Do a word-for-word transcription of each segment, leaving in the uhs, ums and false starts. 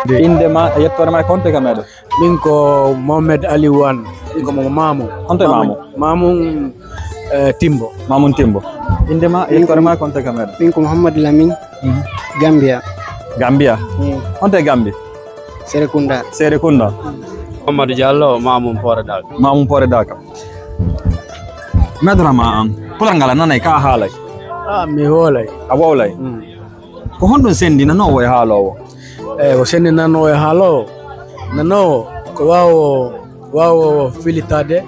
Innde ma e yettoore ma e ko honto e ka meɗen? Min ko Mohamed Aliou Anne. Min ko mo Mamu. Honto e Mamu? Mamu, eh, Timbo. Mamun Timbo. Innde ma e yettoore ma e ko honto e ka meɗen? Min ko Mouhamadou Lamine. Mhm. Gambia. Gambia? Mm. Honto e Gambia? Serekunda. Serekunda. Mamadou Diallo, Mamoun Poore Daka. Mamoun Poore Daka. Meɗora ma an, pular ngal a nanay ka a haalay? Ah, mi hoolay. A wowlay? Mm. Ko honɗum sendi nanoowo e haaloowo? Eh, ko sendi nanoowo e haaloowo. Nanoowo ko waawo, waawo filitaade,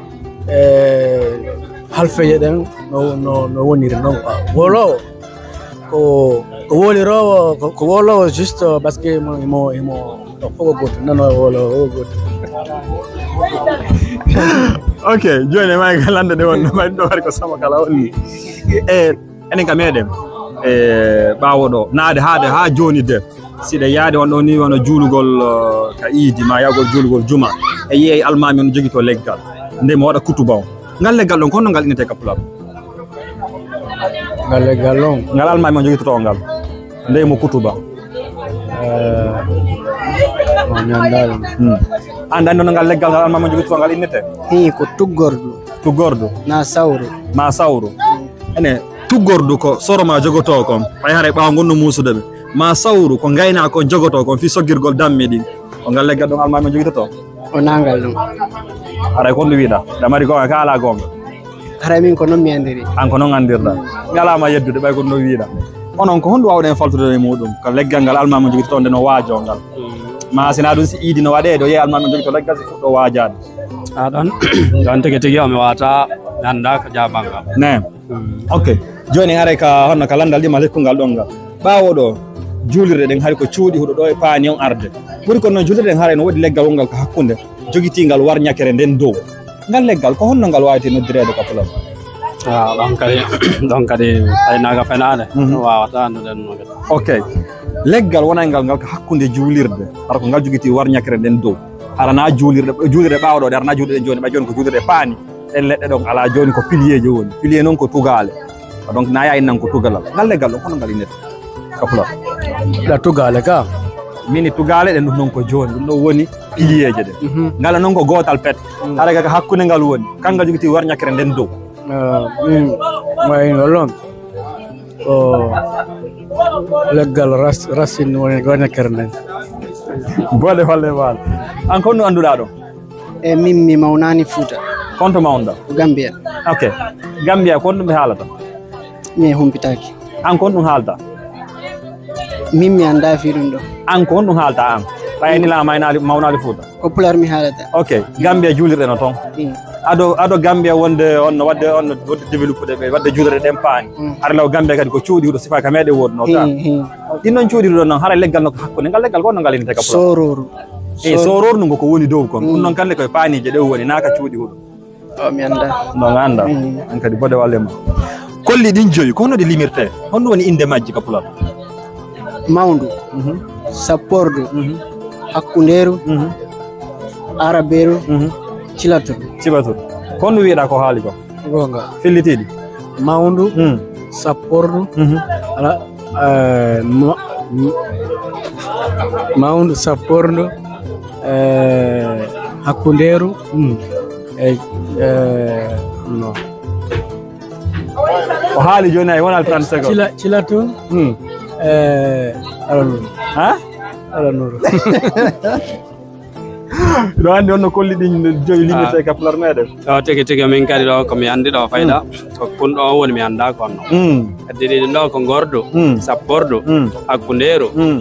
eh, halfeeje ɗen no, no, no woniri noon. Wowloowo ko, ko wowliroowo, ko, ko wowloowo juste parce que mo, mo, mo, ko fof ko gooto, nanoowo e wowloowo ko gooto. Ok, jooni e may ka lande ɗe wonno, may ɗo waɗi ko sama kala on ni. E, enen ka meɗen, e, ɓaawo ɗo, naade haade haa jooni de, si ɗe yaade on ɗo ni wano juulugol, eh, ka iidi, ma yahgol juulugol juma, e yiyay almaami on jogito leggal, nde mo waɗa kutuba on. Ngal leggal ɗon, ko honno ngal innete ka pular? Ngal leggal ɗon? Ngal almaami on jogitoto ngal, nde mo kutuba. Eh, o mi anndaa ɗum. Hmm. An anndi no ngal leggal ngal almaami on jogitoto ngal innete? Hii, ko tuggordu. Tuggordu? Na sawru. Ma sawru. Ene, tuggordu ko soro ma jogotoo kon. Ɓay haray ɓaawo ngon no muusude ɓe. Ma sawru ko ngaynaako on jogotoo kon fii soggirgol dammi ɗin. Ko ngal leggal ɗon almaami on jogitotoo? O nangal ɗum. Haray ko honɗum wiɗa? Ɗa mari goonga ka alaa goonga? Haray min ko non mi anndiri. An ko non anndirɗa. Mi alaa ma yeddude ɓay ko non wiɗa. Onon ko honɗum waawɗen faltude e muɗum? Ko leggal ngal almaami on jogitotoo nde no waajoo ngal. Mm. Ma si na ɗum si iidi no waɗee ɗo yehi almaami on jogitoo leggal si fuɗɗo waajaade. A ɗon, ɗon tigi tigi o mi waata mi anndaa ko jaabangal. Ne. Mm. Ok. Jooni haray ka honno ka lanndal ɗi ma lekkungal ɗon ngal. Ɓaawo ɗo, juulirɗe ɗen hari ko cuuɗi huɗo ɗo e paani on arde. Ɓuri ko noon juulirɗe ɗen haray no woodi leggal wongal ka hakkunde, jogitingal war ñakere nden dow. Ngal leggal, ko honno ngal waawete noddireede ka pular? Ah, ɗon kadi, ɗon kadi aynaaka fenaande, mhm, ɗum waawata anndude ɗum kadi. Ok. Leggal wonay ngal, ngal ka hakkunde juulirde, hara ko ngal jogiti war ñakere nden dow. Hara na juulirɗe, juulirɗe ɓaawo ɗo ɗe, hara na juulirɗe jooni, ɓay jooni ko juulirɗe paani. Ɗen leɗɗe ɗon alaa jooni ko piliyeeji woni. Piliye noon ko tugaale. Donc na yaha innan ko tugalal. Ngal leggal ɗon, hono ngal innete ka pular? Ɗa tugaale ka? Mini tugaale ɗen ɗum noon ko jooni. Ɗum ɗon woni piliyeeje ɗen. Mhm. Ngal noon ko gootal pet. Mm. Hara ka hakkunde ngal woni. Kanga jogiti war ñakere nden dow. Ah, mm. Way no lon. Ko leggal ras-, racine woni war ñakere nden. Boole holle maal. An ko no annduɗaa ɗo? E min mi mawnaani Fuuta. Konto mawnɗa? Gambia. Ok. Gambia, ko honɗum ɓe haalata? Mi humpitaaki. An ko honɗum haalta? Min mi anndaa fii ɗum ɗo. An ko honɗum haalta an? Ɓay ni la maynaali, mawnaali Fuuta. Ko pular mi haalata. Ok. Gambia juulirɗe no ton? Mm. Ado, ado Gambia wonde on no wadde, on no wadde développé ɓe, wadde juulirɗe ɗen paani. Mm. Hara law Gambia kadi ko cuuɗi huɗo sifa ka meɗen woodno ka. Mm, mm. Ɗin non cuuɗi huɗo non, hara leggal no ko hakkunde, ngal leggal ko no ngal innete ka pular? Soorooru. E sooror nun ko ko woni dow kon. Mm. Ɗum non kande koye paanije ɗe woni, naa ka cuuɗi huɗo. O mi anndaa. Non a anndaa. Mm. An kadi bode walle ma. Kolli ɗin joyi, ko hono ɗi limirte? Honɗum woni innde majji ka pular? Mawndu. Mhm. Sappordu. Mhm. Hakkundeeru. Mhm. Aarabeeru. Mhm. Cilatu. Cilatu. Ko honɗum wi'uɗaa ko haali ko? Goonga. Fillitiiɗi? Mawndu, mm, sappordu, mhm, ala, eh, ma-, m-, mawndu, sappordu, eh, hakkundeeru, mm, e, eh, no. O haali jooni hay wonaa trente secondes. Cila-, cilatu, mm, eh, ala nuru. Ha? Ala nuru. Ɗo anndi on no kolli ɗin joyi limirte ka pular meɗen. Ɗo tigi tigi min kadi ɗo ko mi anndi ɗo fayda. Mm. Ko kun ɗo woni mi anndaa ko honno. Mm. Addi ɗiɗi ɗo ko ngordu, mm, sappordu, mm, hakkundeeru, mm,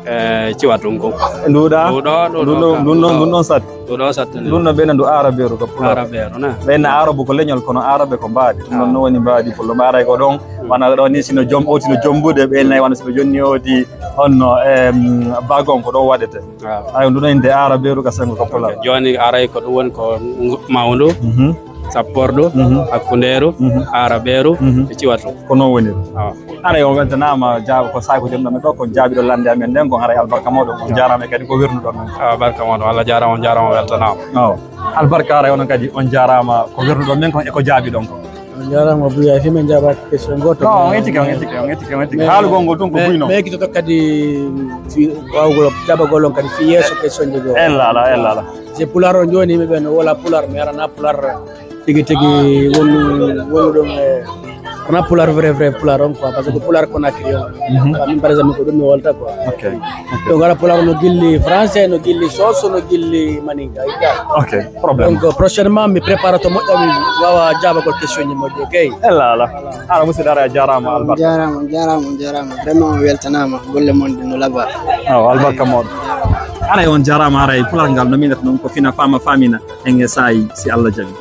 e ciwatunku. Nduɗa? Nduɗo, nduɗo, nduɗo, nduɗo, nduɗo sat. Nduɗo sat. Nduɗo ɓeyna ndu aarabeeru ka pular. Aarabeeru, na. Ɓeyna aarabu ko leñol kono aarabe ko mbaadi. Ɗum ɗon no woni mbaadi pullo. Mbaaray ko ɗon, mm, wona ɗo ni sino jom oti no jombude ɓeyna wona sino jonni oti honno, em, bagon ko ɗo waɗete. Waaw. Ayo, ndu ɗon innde aarabeeru ka sengo ka pular. Jooni aray ko ɗum woni ko ngu-, mawndu, mhm, sappordu, mhm, hakkundeeru, mhm, aarabeeru, mhm, e ciwatu. Ko noon woni. Waaw. Aray on weltanaama jaab-, ko saay ko jonɗo men ɗo, ko jaabiɗo lande amen nden, ko haray albarka mawɗo, on jaaraama kadi ko wernuɗo men. Ah, barka mawɗo, Allah jaaraama, on jaaraama, weltanaama. Waaw. Albarka aray onon kadi, on jaaraama ko wernuɗo men kon e ko jaabiɗon kon. Jarama buya, fi men jaɓa question goto. Non, on ettike, on ettike, on ettike, on ettike. Haalugol ngol tun ko buyno. Mais kitoto kadi fi wawgol jaɓagol on kadi fi yeeso question ji goo. Ella ala, ella ala. Je pular on joni, mi ɓen wala pular, mi arana pular tigi tigi wonu wonu ɗum e arana pular vrai vrai pular on quoi, parce que pular Conakry on. Ba min par exemple ko ɗum mi wolta quoi. Ok. Donc ara pular no gilli français, no gilli soso, no gilli maninga. Ok, problème. Donc prochainement mi prépare to moƴƴa mi wawa jaɓagol question ji moƴƴi kay. Ella ala. Ara musidɗo ara jarama albarka. Jarama, jarama, jarama. Vraiment weltanama golle mon ɗe no laba. Aw albarka moɗo. Aray on jarama aray pular ngal no minata noon ko fina fama famina en e saayi si Allah jaɓi.